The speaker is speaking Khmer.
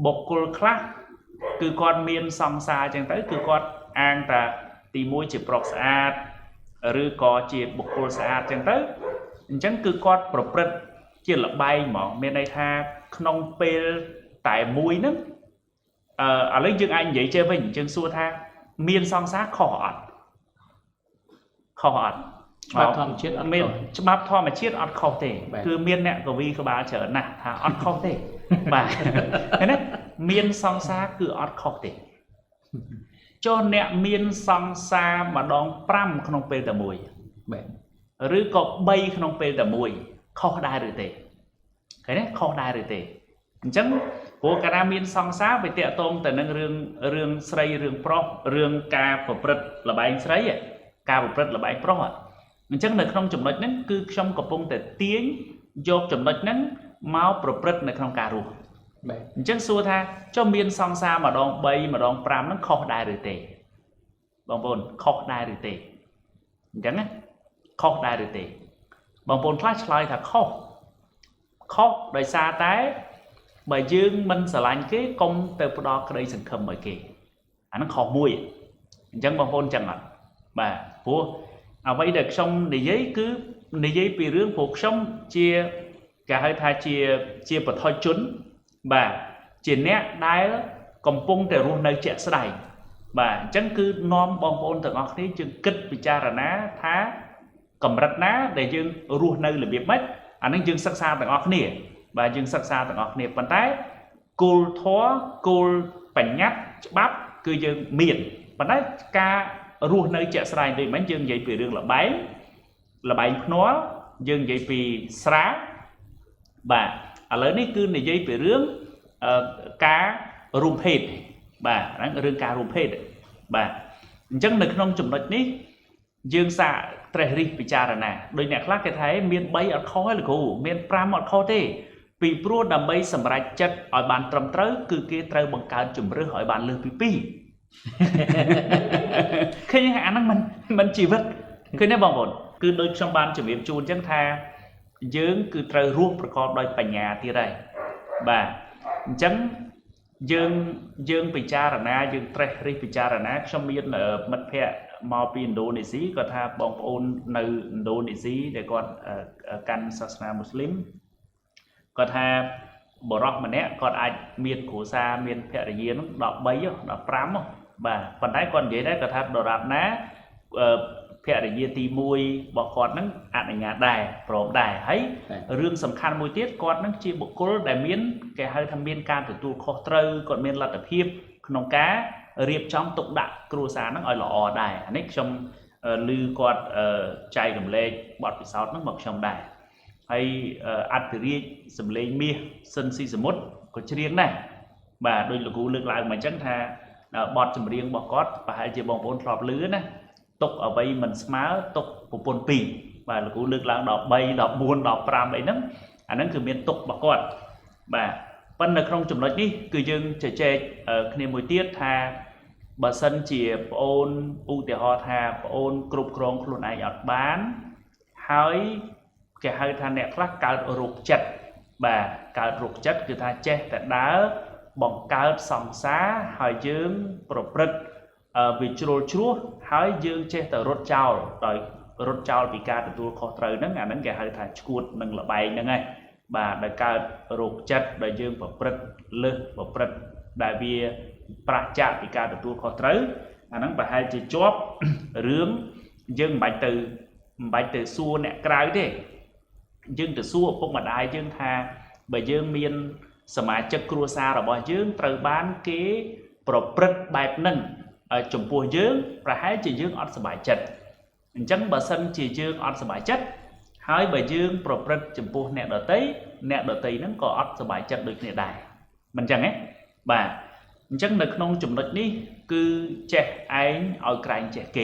បុគ្គលខ្លះគឺគាត់មានសង្សារអញ្ចឹងទៅគឺគាត់អាងថាទីមួយជាប្រុសស្អាតឬក៏ជាបុគ្គលស្អាតអញ្ចឹងទៅអញ្ចឹងគឺគាត់ប្រព្រឹត្តជាលបែងហ្មងមានន័យថាក្នុងពេលតែមួយហ្នឹងឥឡូវយើងអាចនិយាយចេះវិញយើងសួរថាមានសង្សារខុសអត់ខុសអត់ ច្បាប់ធម្មជាតិអត់ មាន ខុស ច្បាប់ធម្មជាតិអត់ខុសទេ បាទ គឺមានអ្នកកវីក្បាលច្រើនណាស់ថាអត់ខុសទេ បាទឃើញទេមានសង្សារគឺអត់ខុសទេចុះអ្នកមានសង្សារម្ដង5ក្នុងពេលតែមួយ បាទ ឬក៏3ក្នុងពេលតែមួយខុសដែរឬទេឃើញទេខុសដែរឬទេអញ្ចឹងព្រោះកាលណាមានសង្សារវាតាក់ទងទៅនឹងរឿងរឿងស្រីរឿងប្រុសរឿងការប្រព្រឹត្តលបែងស្រីហ៎ការប្រព្រឹត្តលបែងប្រុសហ៎អញ្ចឹងនៅក្នុងចំណុចហ្នឹងគឺខ្ញុំកំពុងតែទាញយកចំណុចហ្នឹងមកប្រព្រឹត្តនៅក្នុងការរស់ បាទ អញ្ចឹងសួរថាចុះមានសង្សារម្ដង3ម្ដង5ហ្នឹងខុសដែរឬទេបងប្អូនខុសដែរឬទេអញ្ចឹងណាខុសដែរឬទេបងប្អូនខ្លះឆ្លើយថាខុសខុសដោយសារតែបើយើងមិនស្រឡាញ់គេកុំទៅផ្ដល់ក្តីសង្ឃឹមឲ្យគេអាហ្នឹងខុសមួយអញ្ចឹងបងប្អូនចឹងអត់បាទព្រោះអ្វីដែលខ្ញុំនិយាយគឺនិយាយពីរឿងព្រោះខ្ញុំជាគេហៅថាជាបឋមជនបាទជាអ្នកដែលកំពុងតែរស់នៅជាក់ស្ដែងបាទអញ្ចឹងគឺនាំបងប្អូនទាំងអស់គ្នាយើងគិតពិចារណាថាកម្រិតណាដែលយើងរស់នៅរបៀបម៉េចអាហ្នឹងយើងសិក្សាទាំងអស់គ្នាបាទយើងសិក្សាទាំងអស់គ្នាប៉ុន្តែគោលធម៌គោលបញ្ញត្តិច្បាប់គឺយើងមានប៉ុន្តែការរស់នៅជាក់ស្ដែងដូចមិញយើងនិយាយពីរឿងលបែងលបែងភ្នាល់យើងនិយាយពីស្រាបាទឥឡូវនេះគឺនិយាយពីរឿងការរួមភេទបាទហ្នឹងរឿងការរួមភេទបាទអញ្ចឹងនៅក្នុងចំណុចនេះយើងសាកត្រេះរិះពិចារណាដោយអ្នកខ្លះគេថាមាន3អត់ខុសទេលោកគ្រូមាន5អត់ខុសទេពីព្រោះដើម្បីសម្រេចចិត្តឲ្យបានត្រឹមត្រូវគឺគេត្រូវបង្កើតជំរើសឲ្យបានលើសពី2ឃើញអាហ្នឹងមិនជីវិតឃើញទេបងប្អូនគឺដូចខ្ញុំបានជំរាបជូនអញ្ចឹងថាយើងគឺត្រូវរស់ប្រកបដោយបញ្ញាទៀតហើយបាទអញ្ចឹងយើងពិចារណាយើងត្រេះរិះពិចារណាខ្ញុំមានមិត្តភ័ក្តិមកពីឥណ្ឌូនេស៊ីគាត់ថាបងប្អូននៅឥណ្ឌូនេស៊ីដែលគាត់កាន់សាសនាមូស្លីមគាត់ថាបុរសម្នាក់គាត់អាចមានគ្រួសារមានភរិយានឹង13 15បាទប៉ុន្តែគាត់និយាយដែរគាត់ថាដរាបណាភរិយាទី1របស់គាត់នឹងអនុញ្ញាតដែរព្រមដែរហើយរឿងសំខាន់មួយទៀតគាត់នឹងជាបុគ្គលដែលមានគេហៅថាមានការទទួលខុសត្រូវគាត់មានលទ្ធភាពក្នុងការរៀបចំទុកដាក់គ្រួសារនឹងឲ្យល្អដែរអានេះខ្ញុំឮគាត់ចែករំលែកបទពិសោធន៍នឹងមកខ្ញុំដែរហើយអធិរាជសំលេងមាសសិនស៊ីសមុទ្រក៏ច្រៀងដែរបាទដូចលោកគ្រូលើកឡើងមកអញ្ចឹងថាបទចម្រៀងរបស់គាត់ប្រហែលជាបងប្អូនធ្លាប់ឮណាទុកអ្វីមិនស្មើទុកប្រពន្ធ2បាទលោកគ្រូលើកឡើងដល់3ដល់4ដល់5អីហ្នឹងអាហ្នឹងគឺមានទុករបស់គាត់បាទប៉ុន្តែនៅក្នុងចំណុចនេះគឺយើងជជែកគ្នាមួយទៀតថាបើសិនជាប្អូនឧទាហរណ៍ថាប្អូនគ្រប់គ្រងខ្លួនឯងអត់បានហើយគេហៅថាអ្នកខ្លះកើតរោគចិត្តបាទកើតរោគចិត្តគឺថាចេះតែដើរបង្កើតសង្សារហើយយើងប្រព្រឹត្តវាជ្រុលជ្រោះហើយយើងចេះតែរត់ចោលដោយរត់ចោលពីការទទួលខុសត្រូវហ្នឹងអាហ្នឹងគេហៅថាឈួតនិងលបែងហ្នឹងហើយបាទដោយកើតរោគចិត្តដែលយើងប្រព្រឹត្តលើសប្រព្រឹត្តដែលវាប្រឆាចពីការទទួលខុសត្រូវអាហ្នឹងប្រហែលជាជាប់រឿងយើងមិនបាច់ទៅសួរអ្នកក្រៅទេយើងទៅសួរឪពុកម្ដាយយើងថាបើយើងមានសមាជិកគ្រួសាររបស់យើងត្រូវបានគេប្រព្រឹត្តបែបហ្នឹងចំពោះយើងប្រហែលជាយើងអត់សប្បាយចិត្តអញ្ចឹងបើសិនជាយើងអត់សប្បាយចិត្តហើយបើយើងប្រព្រឹត្តចំពោះអ្នកដទៃអ្នកដទៃហ្នឹងក៏អត់សប្បាយចិត្តដូចគ្នាដែរមិនអញ្ចឹងទេបាទអញ្ចឹងនៅក្នុងចំណុចនេះគឺចេះឯងឲ្យក្រែងចេះគេ